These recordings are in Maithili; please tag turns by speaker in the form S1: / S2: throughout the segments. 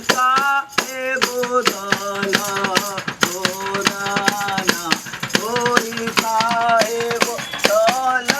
S1: एगो दल गोदाना तोरी का एगो दल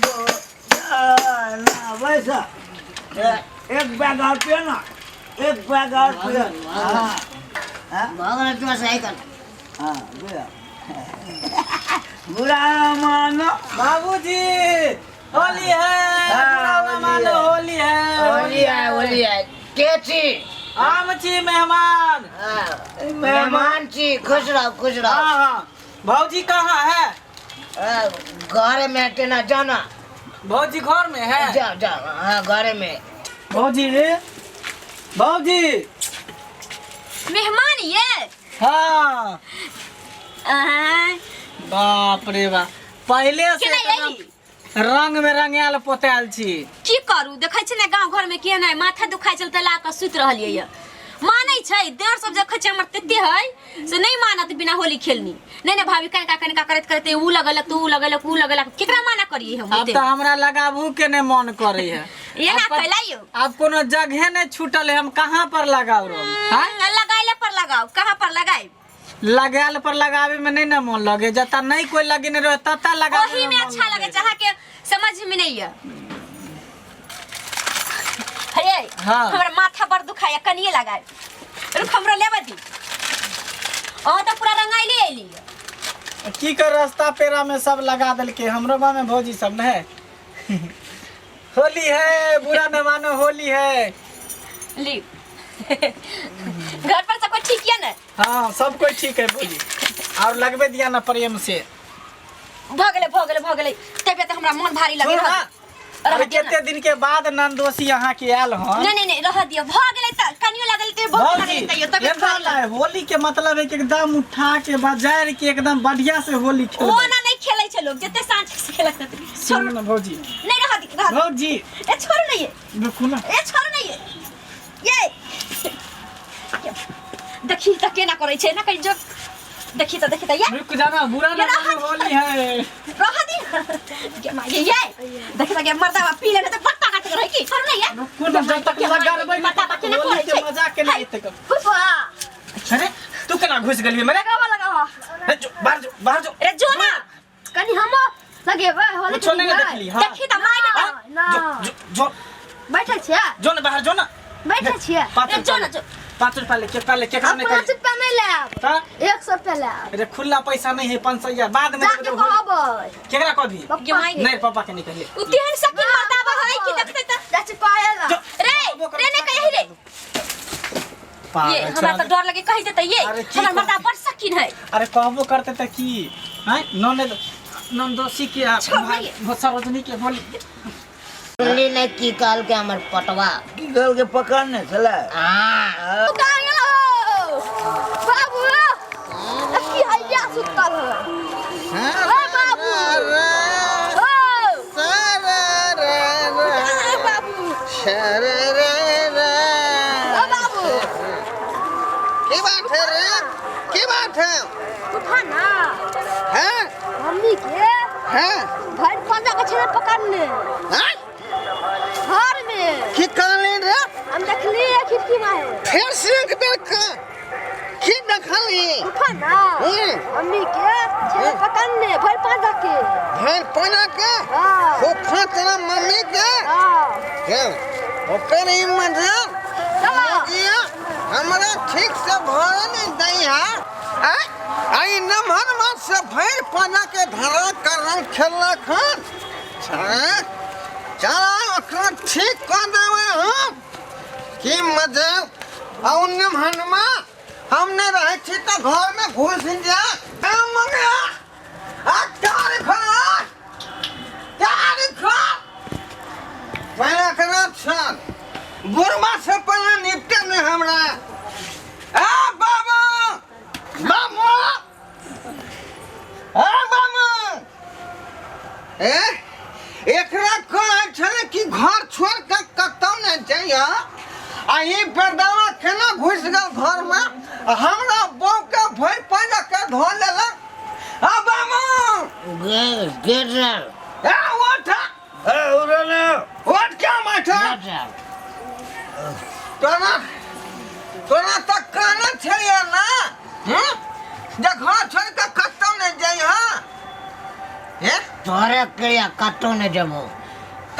S1: गोदाना। वैसा एक बैग और पियो ना, एक बैग और पियो। हाँ हाँ
S2: भऽ गेल तोरा साइकिल।
S1: हाँ, बुरा बुरा मानो।
S3: बाबूजी होली है।
S1: हाँ,
S3: बुरा न मानो,
S1: होली
S3: होली है।
S2: होली है, होली है। के छी?
S3: हम छी मेहमान।
S2: हाँ, मेहमान छी। खुश रहो, खुश रहो।
S3: हाँ हाँ, भौजी कहाँ है?
S2: हाँ, घर में तेना जाना।
S3: भौजी घर में है?
S2: जाओ जाओ, हाँ घर में।
S3: भौजी रे, भौजी।
S4: मेहमान ये?
S3: हाँ।
S4: आँय,
S3: बाप रे बाप, पहले से
S4: केना
S3: एकदम
S4: एली?
S3: रंग में रंगायल पोतायल छी।
S4: की करू, देखै छी ने गाँव घर में केहन है, माथा दुखाइ छल तऽ ला कऽ सुति रहलियै यऽ। मानै छै देर सब देखै छै हमर तते है से नहि मानत बिना होली खेलनी। नहि नहि भाभी, कनिका कनिका करैत करैत ऊ लगेलक तऽ ऊ लगेलक, ऊ लगेलक, केकरा माना करियै हम
S3: आब
S4: ओते?
S3: तऽ हमरा लगाबू के नहि मन करे है।
S4: एना
S3: आब
S4: कैलाइयो।
S3: आब कोनो जगहे नहि छूटल है, हम कहाँ पर लगाव रो? हाँ?
S4: लगाइले पर लगाओ, कहाँ पर लगाए?
S3: लगायल पर लगावे में नहीं ना मन लगे, जता नहीं कोई लगेने रहे तता लगावे
S4: ओही में
S3: मन
S4: अच्छा लगे,
S3: लगे।
S4: जहाँ के समझ में नहीं है। हे।
S3: हाँ।
S4: हमरा माथा बड़ दुखाया, कनिए लगाए रुक, हमरा लेबे दी। अहाँ तऽ पूरा रंगाइले अइली।
S3: की कर, रास्ता पेरा में सब लगा देलके। हमरो गाँव में भौजी सब ने होली है, बुरा न मानो, होली है।
S4: ली, घर पर सब कोई ठीक है ना?
S3: हाँ, सब कोई ठीक है भौजी, और लगबे दिया ना प्रेम से।
S4: भऽ गेलै, भऽ गेलै, भऽ गेलै। तबियत हमरा मन भारी लगे।
S3: छोड़
S4: रह
S3: ना।
S4: रह
S3: अरे
S4: दियौ ना।
S3: कते दिन के बाद नंदोसी अहाँ के आयल हन।
S4: नहीं नहीं नहीं, रह दियौ, भऽ गेलै तऽ कनियो लागल तऽ बहुत
S3: भौजी
S4: लागल तैयो तबियत
S3: एकदम
S4: भारी लागल।
S3: होली के मतलब है कि एकदम उठा के बाजार के एकदम बढ़िया से होली
S4: ओ
S3: खेलबै।
S4: ना नहीं खेलै छै लोग जते साँझ से खेलत तते।
S3: सुनू
S4: छोड़ू
S3: ना भौजी।
S4: नहीं, रह दी, रह दी।
S3: भौजी।
S4: ए छोड़ू नहीं ये।
S3: रुकू ना।
S4: ए छोड़ू नहीं ये। ये देखी तऽ केना करै छै ना, कहीं जो देखी तऽ, देखी तऽ ये।
S3: रुक जाना, बुरा ना
S4: ये रह
S3: मानो, होली है।
S4: रह दी के माय ये, देखी तऽ के मर्दावा पी लेने तऽ बट्टा काट के रहै की। छोड़ू नहीं ये।
S3: रुकू ना, जब तक लगरबै
S4: बट्टा बट्टा केना
S3: होली
S4: करै
S3: के
S4: छै।
S3: मजा के नहीं एते।
S4: फुफा।
S3: अरे तू केना घुस गेलियै मेरे?
S4: लगावा लगावा।
S3: हे, जो बाहर, जो बाहर जो।
S4: रे जो ना।
S5: कनी हम लगेबै होली।
S3: कुछो नहीं देखली। हाँ।
S4: देखी तऽ माय बेटा।
S5: ना।
S3: जो जो जो।
S5: बैठल छियै।
S3: जो ना बाहर, जो ना।
S5: बैठल छियै।
S3: पाँच
S4: रे जो ना, जो।
S3: 5 रुपया लेके पहले केकरा
S5: अब
S3: नहीं
S5: 5
S3: कही।
S5: रुपया नहीं लेब।
S3: हाँ?
S5: 100 रुपया लेब।
S3: अरे खुला पैसा नहीं है, 500 बाद में
S5: जाके
S3: देबै जब होली।
S5: कहबै।
S3: केकरा कहबी?
S5: पप्पा के।
S3: नहीं, पापा के नहीं कहले।
S4: उ तेहन सकी मर्दावा है कि देखते तऽ
S5: चाची कहेला।
S3: जो,
S4: रे
S3: कहबो करू,
S4: रे नहीं कही रे।
S3: पागल
S4: ये हमरा
S3: छौड़ा।
S4: तऽ डर लगे, कहि देतै ये।
S3: अरे की
S4: हमर मर्दा
S3: कहतै?
S4: बड़ सकीन है।
S3: अरे कहबो करते तऽ की हैं, ननद ननदोसी के आ
S4: छोड़
S3: भाई सरोजनी के बोली।
S2: सुनली ने की कहलकै हमर पटवा?
S1: की कहलकै? पकड़ने छलै।
S2: हाँ।
S5: कहाँ गेल हो बाबू? की हैया सुतल है? ओ बाबू, ओ ए बाबू, ओ बाबू।
S6: की बात है रे, की बात है?
S5: उठा ना।
S6: हैं?
S5: मम्मी के
S6: हैं?
S5: भरि पंजा के छेना पकड़ने।
S6: हैं?
S5: घर में।
S6: की कहली रे?
S5: हम देखलिए खिड़की में है।
S6: फेर से एक बेर की देखली?
S5: उठा ना। मम्मी के छेना पकड़ने भरि पंजा के।
S6: भरि पंजा के?
S5: हाँ।
S6: खोखा तेरा मम्मी के।
S5: हाँ।
S6: के ओकर ई मतलब
S5: चलो।
S6: किया हमरा ठीक से भरे नहीं दै है। आय आई नमहर माछ से भरि पाना के धरा करन खेलक हन। हाँ? चला ओकरा ठीक कऽ देबै हम। की मजा आ नमहनमा हम नहि रहै छी तऽ घरमे घुसि जा। ए मंगला, आ तार खा, तार खा। पहिले एकरा छल बुढ़वा से पहिले निपटे नहि हमरा। ए बाबू, बाबू, ए बाबू, ए एकरा कहै छलै कि घर छोड़ के कतौ नहि जइह, आ ई बेरदावा केना घुसि गेल घरमे आ हमरा बहू के भरि पानि के धो लेलक। आ बाबू।
S2: गेट।
S6: ए उठ।
S1: ए उड़ने।
S6: उठ, क्या बैठा तोरा? तोरा तऽ कहने छलियै ना हम्म? जे घर छोड़ि कऽ कतौ नहि जइह। हे
S2: तोरे क्रिया कतौ नहि जेबो।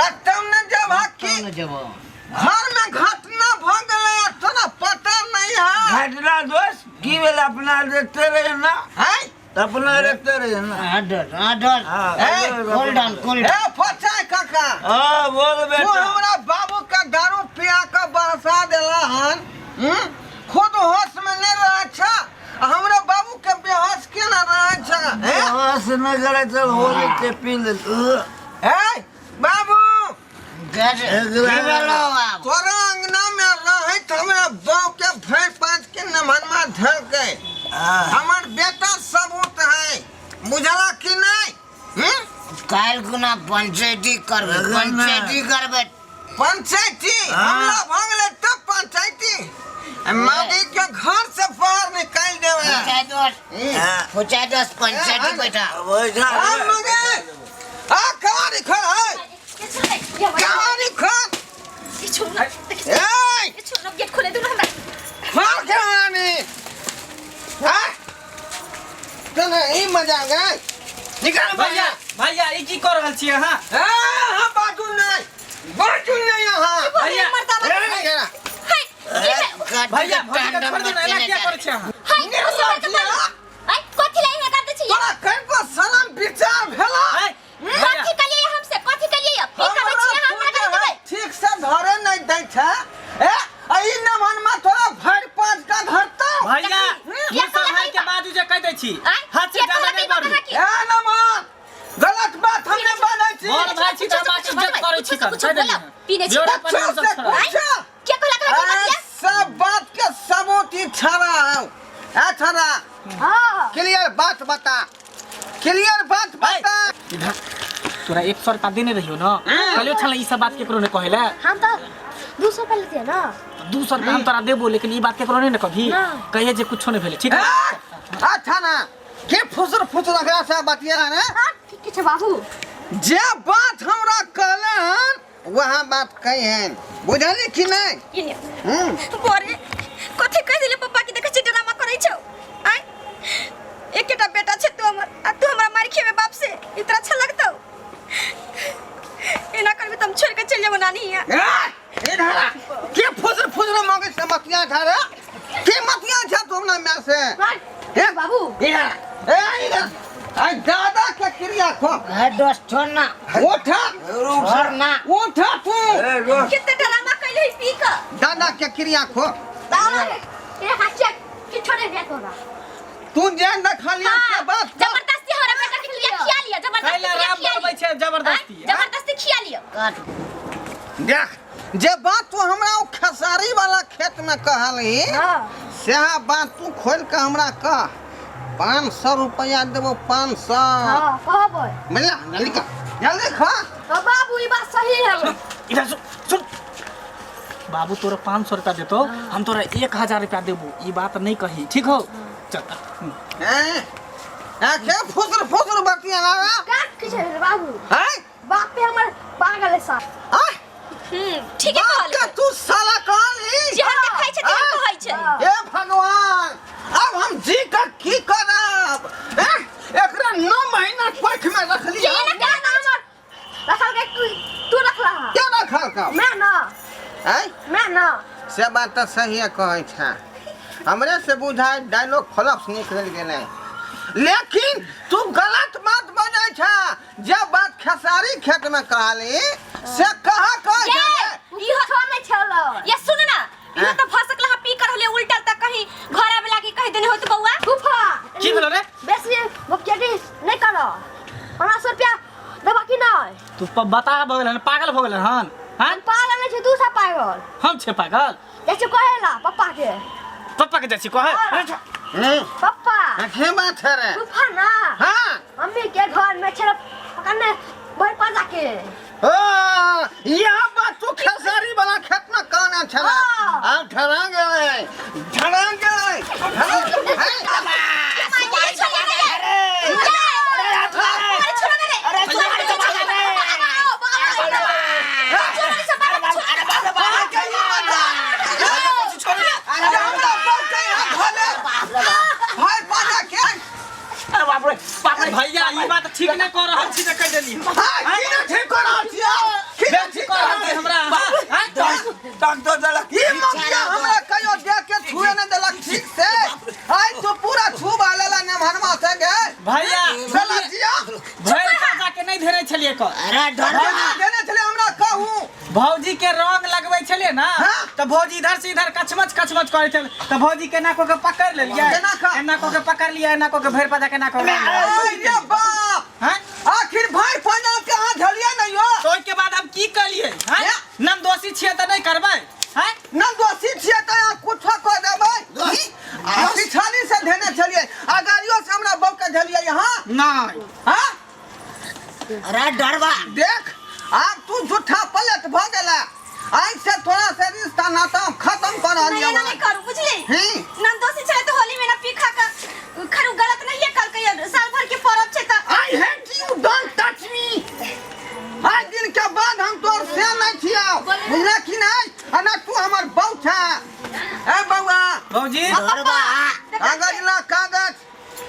S6: कतौ नहि जेबह की?
S2: कतौ नहि जेबो।
S6: घर में घटना भऽ गेलै आ तोरा पता नहि है।
S1: घटना दोस्त की भेल? अपना देखते रहे ना।
S6: है
S1: अपना देखते रहे ना।
S2: हाँ दोस्त, हाँ दोस्त।
S1: हाँ,
S6: ए,
S2: कूल डाउन, कूल
S6: ए
S2: डाउन।
S6: फोचाय काका।
S1: हाँ बोल
S6: तू
S1: बेटा।
S6: हमरा बाबू के दारू पिया के बहसा देला हन। हम्म? खुद होश में नहीं रहे छ आ हमरा बाबू के बेहोश केना रहे छ? हे
S1: बस नहीं करे चल होली के पी ले।
S6: ए बाबू
S2: गज की भेलो आब?
S6: तोरा अंगना में रहैत हमरा बाप के भरि पाँच के नमनमा धरकै। हमर बेटा सबूत है, बुझला कि नहीं? हम्म?
S2: काल्हि गुना पंचायती करबै, पंचायती करबै।
S6: पंचायती? हमला भऽ गेलै तब पंचायती? मामी के घर से बाहर निकालि देबै।
S2: फुचाइ दोस्त, फुचाइ दोस्त, पंचायती बैठा।
S1: बैठा।
S6: आ मगे आ कहानी खर है, कहानी खर। ए
S4: गेट खोले दू ना हमरा।
S6: मार कहानी। हाँ तने ई मजा गए निकाल।
S3: भैया, भैया, ई की कर रहल छियै अहाँ?
S6: ए हाँ बाजू नहीं, बाजू नहीं यहाँ।
S3: भैया,
S6: ए,
S4: हाय, की भेल?
S3: भैया, भौजी के छोड़ दू ना, एना किया करै छियै अहाँ?
S4: हाय, कुछ के बोलू। आय, कथी ला एना कर दै छियै?
S6: तोरा कनिको शरम विचार भेला?
S3: है, भैया,
S4: कथी कलियै हमसे? कथी कलियै? की कहै छियै अहाँ? हमरा कर देबै?
S6: ठीक से धरे नहीं दै छै। ए आ ई नमन में तोरा भरि पाँच का धरतौ।
S3: भैया,
S4: किया
S3: मुँह सम्हारि के बाजू जे कहि दै छी।
S4: आय,
S3: हद से
S4: किया
S3: ज्यादा
S4: कहलकै
S3: नहि बढ़ू।
S4: अहाँके?
S6: ए नमन गलत बात हम नहीं बोलै छी।
S3: बड़ भाई छी तऽ हम इज्जत करै छी
S4: कुछो
S3: कह देली।
S4: बोलब, पीने छी।
S3: बेवड़ा पर
S6: अच्छा
S3: हम सब
S6: से
S3: छोड़ा।
S6: पूछा।
S4: के कहलक अहाँके
S6: ए,
S4: बतिया?
S6: सब बात के सबूत ई छड़ा हौ। ए छड़ा,
S5: हाँ।
S6: क्लियर बात बता, क्लियर बात बता।
S3: इधर तोरा 100 रुपया देने रहियो न, कहलियो छलै ई सब बात केकरो नहि कहै लए।
S5: हम तो 200 रुपया लेते हैं ना।
S3: 200 रुपया हम तोरा देबो, लेकिन ई बात केकरो नहि ने कभी
S5: ना।
S3: कहिए जे कुछो नहि भेलै, ठीक
S6: ए,
S3: है?
S6: अच्छा ना के फुसर फुसर एकरा से बतिया ने?
S5: हाँ ठीक है बाबू।
S6: जे बात हमरा कहले हन वह बात कही हन, बुझली कि नहीं?
S4: ई ने।
S6: हम्म।
S4: बोरे कथी कहि देले पप्पा की? देखै छी ड्रामा करै छौ। आय, एकेटा बेटा छै तू हमर आ तू हमरा मारि खेबे बाप से, इतना अच्छा लगतौ? एना करबी त हम छोड़ के चलि जेबो नानी हियाँ।
S6: ए, इधर आ। के फुसर फुसर मांगे से मतिया ठहरे के मतिया छा तुम ना मैं से?
S5: हे बाबू
S6: इधर आ। ए इधर आ, दादा के क्रिया को।
S2: है दोस्त, छोड़ ना।
S6: उठा।
S2: छोड़ ना।
S6: उठा तू।
S1: ए दोस्त।
S4: कते ड्रामा कैले पी क।
S6: दादा के क्रिया को।
S5: दादा के हाथ कि छोड़े गया तोरा?
S6: तू जे देखलिया से बात कर।
S4: जबरदस्ती हमरा बेटा के क्रिया खिया लिया, जबरदस्ती
S3: कैला
S4: क्रिया
S3: राम
S4: खिया
S3: बनबै
S4: लिया।
S3: छै जबरदस्ती?
S4: आँय? जबरदस्ती खिया लिया।
S2: काट।
S6: देख, जे बात तू हमरा ओ खेसारी वाला खेत में कहली
S5: हाँ।
S6: सएह बात तू खोल के हमरा कह। 500 रुपया देबो, 500।
S5: हाँ कहबै।
S6: बुझला? जल्दी कर, जल्दी खा।
S5: तो बाबू ई बात सही है।
S3: इधर सुन, सुन बाबू, तोरा 500 रुपया देतो, हम तोरा 1000 रुपया देबो, ई बात नहीं कही, ठीक हो? चल।
S6: हैं आ के फुसर फुसर बतिया ना?
S5: का की छै रे बाबू?
S6: हैं
S5: बाप पे हमर पागल है सा।
S6: आ
S4: हम्म, ठीक है।
S6: बाप
S4: कहल
S6: के तू साला कहली।
S4: जेहन देखै छै तेहन कहै छै।
S6: हे भगवान, अब हम जी का की करब? हैं? एकरा 9 महीना कोख में रखली।
S4: के एना
S5: ना ना हमर रखल के तू तू रखला हा।
S6: के रखल का?
S5: मैं ना।
S6: हैं
S5: मैं ना।
S6: से बात तऽ सहिए कहै छै। हमरे से बुझाय डायलॉग फ्लप्स निकलि गेलै, लेकिन तू गलत बात बजै छै। जे बात खेसारी खेत में कहली से कहा कहै
S4: ये
S6: छै रे?
S4: इहो
S5: कुछो नहीं छलो।
S4: ये सुन ना, इहो त फसकल हा पी कर रहले उल्टल त कहीं घर आवे लागी कहि देने होत बौआ।
S5: फूफा।
S3: की भेलो रे?
S5: बेसी बकचोदी नहीं करो। 500 रुपया देबा कि नहीं?
S3: तू बता भऽ गेल हन, पागल भऽ गेल हन? हाँ।
S5: पागल नहीं छै, तू सब पागल।
S3: हम छे पागल?
S5: जैसे कहेला पप्पा के।
S3: पप्पा के जैसी कहे?
S6: हम्म,
S5: पप्पा।
S6: के बात है रे?
S5: फूफा ना।
S6: हाँ।
S5: मम्मी के घर में छेड़ पकड़ने भर पा के।
S6: ओ, यह बात तू खेसारी वाला खेत में कहने छला?
S5: हाँ।
S6: आब ठहरा गेलै, ठहरा गेलै, ठहरा गेलै।
S3: ठीक नहि कऽ रहल छी तऽ कहि देली।
S6: हाँ, की ना ठीक कर रहल छियै? की ना ठीक कर
S3: रहल
S6: रहल
S3: छी हमरा? आँय?
S1: डॉक्टर देलक।
S6: ई मौका हमरा कहियो देख के छुए न देलक ठीक से। आइ तो पूरा छुबा लेला नमहरमा संगे।
S3: भैया
S6: साला जिया
S3: भरि पाजा के नहि धेने छलियै कऽ।
S2: अरे डरबा।
S6: देने छलै हमरा कहू।
S3: भौजी के रंग लगबै छलियै ना
S6: हाँ?
S3: तऽ भौजी इधर से इधर कचमच कचमच करै छल तऽ भौजी केना कऽ के पकड़ लेलियै।
S6: केना कऽ?
S3: एना कऽ के पकड़ लियै, एना कऽ के भरि पाजा केना कऽ के।
S6: आइ रे बाप,
S3: हाँ?
S6: आखिर भाई पंजाब के अहाँ झलियै ने यो।
S3: तऽ ओहिके बाद हम की कलियै? हाँ?
S6: हे?
S3: नम दोषी छियै तऽ नहि करबै? हाँ?
S6: न दोषी छियै तऽ अहाँ कुछो कऽ देबै। आ पिछाड़ी से धेने छलियै आ गाड़ियो से हमरा बहू के झलियै यहाँ।
S3: नहि।
S6: हाँ?
S2: अरे डरबा।
S6: देख आब तू झूठा पलट भऽ गेला। आइ से तोरा से रिश्ता नाता खत्म कर
S4: नहीं
S6: रहलियै।
S4: एना नहीं करू बुझली।
S6: हम्म।
S4: नन दोषी छलै तऽ होली में ना पी खा के खरू गलत नहीं है कल के साल भर के परब छै तऽ।
S6: I hate you, don't touch me. आइ दिन के बाद हम तोर से नहीं छियौ, बुझले कि नहीं? आ ना तू हमर बहू छे। ए बौआ।
S3: भौजी।
S2: डरबा।
S6: कागज ला कागज,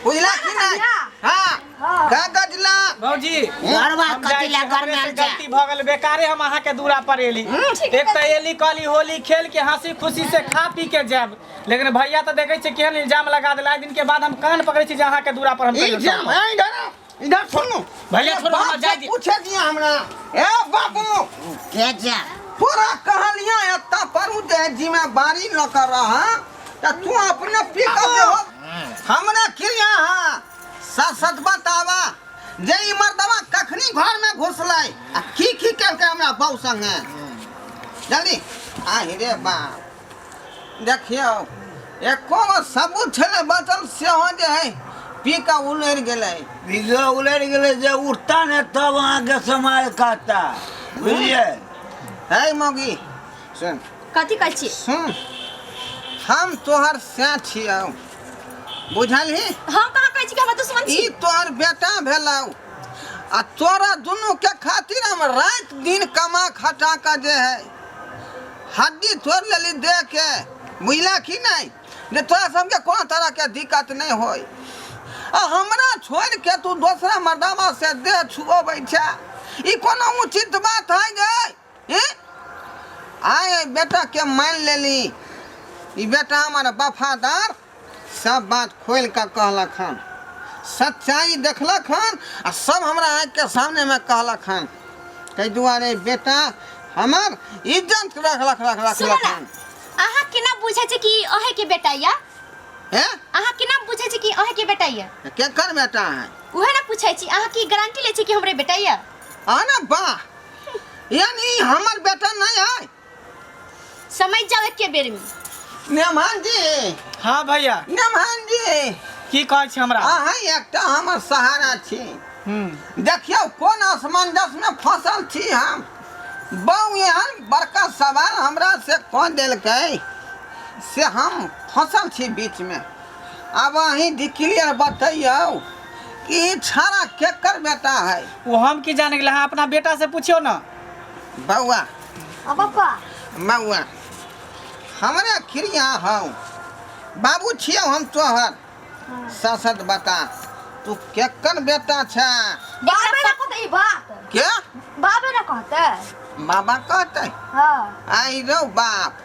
S6: बुझले कि नहीं? हाँ कागज ला।
S3: भौजी
S2: डरबा
S3: हम
S2: कथी
S3: जाइ
S2: ला
S3: छी,
S2: घर
S3: हमरे
S2: में
S3: से
S2: आयल छै?
S3: गलती भऽ गेल, बेकारे हम अहाँ के दूरा पर एली। एक तऽ एली कहली होली खेल के हंसी खुशी से खा पी के जायब, लेकिन भैया तऽ देखै छियै केहन इल्जाम लगा देला। आइ दिन के बाद हम कान पकड़ै छी जे अहाँ के दूरा पर हम कहियो
S6: इल्जाम
S3: चलब।
S6: है इधर आओ, इधर सुनू।
S3: भैया छोड़ू,
S6: बाप
S3: हमरा जाय
S6: से
S3: दिअ।
S6: पूछे दिया हमरा। ए बाबू
S2: के जा?
S6: तोरा कहलिया एतऽ पर उ जे जिम्मेवारी लऽ कऽ रह तऽ तू अपने पी कऽ देहो। हमरा क्रिया हा सच सच बतावा जे ई मर्दवा कखनी घर में घुसलै आ की की केलकै हमरा बहू संगे। जल्दी आहि रे बाप, देखियौ एको गो सबूत छलै बचल सेहो जे है पी कऽ उलरि गेलै।
S1: पी कऽ उलरि गेलै जे उठता ने तब अहाँके समाज कहता, बुझलियै?
S6: है मौगी सुन।
S4: कथी कहै छी?
S6: सुन, हम तोहर सैं छियौ, बुझलही?
S4: हम कहाँ कहै छी कि हमर दुश्मन छी?
S6: ई तोहर बेटा भेलौ आ तोरा दुनू के खातिर हम राति दिन कमा खटा कऽ जे है हड्डी तोड़ लेली दे के, बुझला कि नहीं? जे तोरा सबके कोनो तरह के दिक्कत नहीं होय। आ हमरा छोड़ के तू दोसरा मर्दावा से देह छुअबै छै, ई कोनो उचित बात है गे? आय बेटा के मान लेली, ई बेटा हमर वफादार, सब बात खोलि कऽ कहलक हन, सच्चाई देखलक हन आ सब हमरा आँखि के सामने में कहलक हन। ताहि दुआरे बेटा हमर इज्जत रखलक रखलक
S4: सुनू ना,
S6: हन।
S4: अहाँ केना बुझै छै कि अहे के बेटा या?
S6: हे?
S4: अहाँ केना बुझै छै कि अहे के बेटा या?
S6: केकर बेटा है?
S4: उहे ना पूछै छी, अहाँ की गारंटी लै छी कि हमरे बेटा या?
S6: अरे वाह, यानी हमर बेटा नहीं है।
S4: समझ जाओ एक बेर में।
S6: नेमान जी।
S3: हाँ भैया।
S6: नेमान जी।
S3: की कहै छी हमरा?
S6: अहाँ एकटा हमर सहारा छी। देखियौ कोन असमंजस में फंसल छी हम। बहु एहन बड़का सवाल हमरा से कऽ देलकै से हम फंसल छी बीच में। आब अहीं क्लियर बतैयौ कि ई छाड़ा केकर बेटा है?
S3: वो हम की जाने गेलै, अहाँ अपना बेटा से पूछियौ ना।
S6: बौआ।
S5: आ पप्पा।
S6: बौआ हमरे क्रिया हौ, बाबू छियौ हम तोहर। ससत बता तू केकर बेटा छे?
S5: बाबे ना कहते ई बात।
S6: के?
S5: बाबे ना कहते।
S6: बाबा कहते?
S5: हाँ।
S6: आई रौ बाप,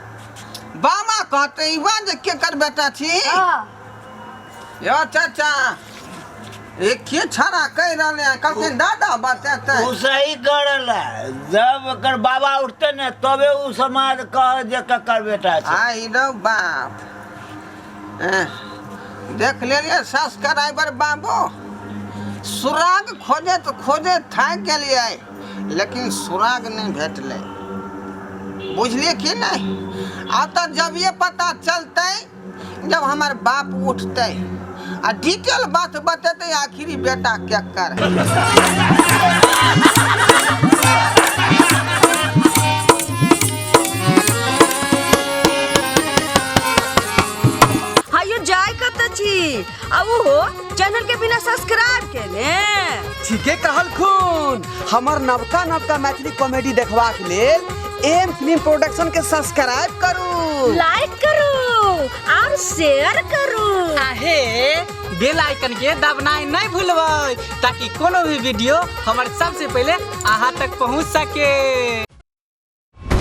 S6: बाबा कहते ई बात जे केकर बेटा छी?
S5: हाँ।
S6: यो चाचा, ये की छाड़ा कह रहले हैं? कहलखिन दादा बतेतै।
S1: ओ सही करल है, जब एकर बाबा उठते ने तबे उ समाज कह जे ककर बेटा छै।
S6: आई रौ बाप, देख लेलियै सब्सक्राइबर बाबू, सुराग खोजैत खोजैत थाकि गेलियै लेकिन सुराग नहि भेटलै, बुझलियै कि नहि? आब तऽ जबिये पता चलतै जब हमर बाप उठतै आ डिटेल बात बतेतै आखिरी बेटा केकर।
S7: हायो जाय कत छी आ उहो चैनल के बिना सब्सक्राइब केने।
S8: ठीके कहल खून, हमर नवका नवका मैथिली कॉमेडी देखबाक लेल एम फिल्म प्रोडक्शन के सब्सक्राइब करू,
S7: लाइक करू और शेयर करू।
S3: आहे बेल आइकन के दबनाइ नहि भूलबै, ताकि कोनो भी वीडियो हमर सबसे पहिले अहाँ तक पहुँच सके।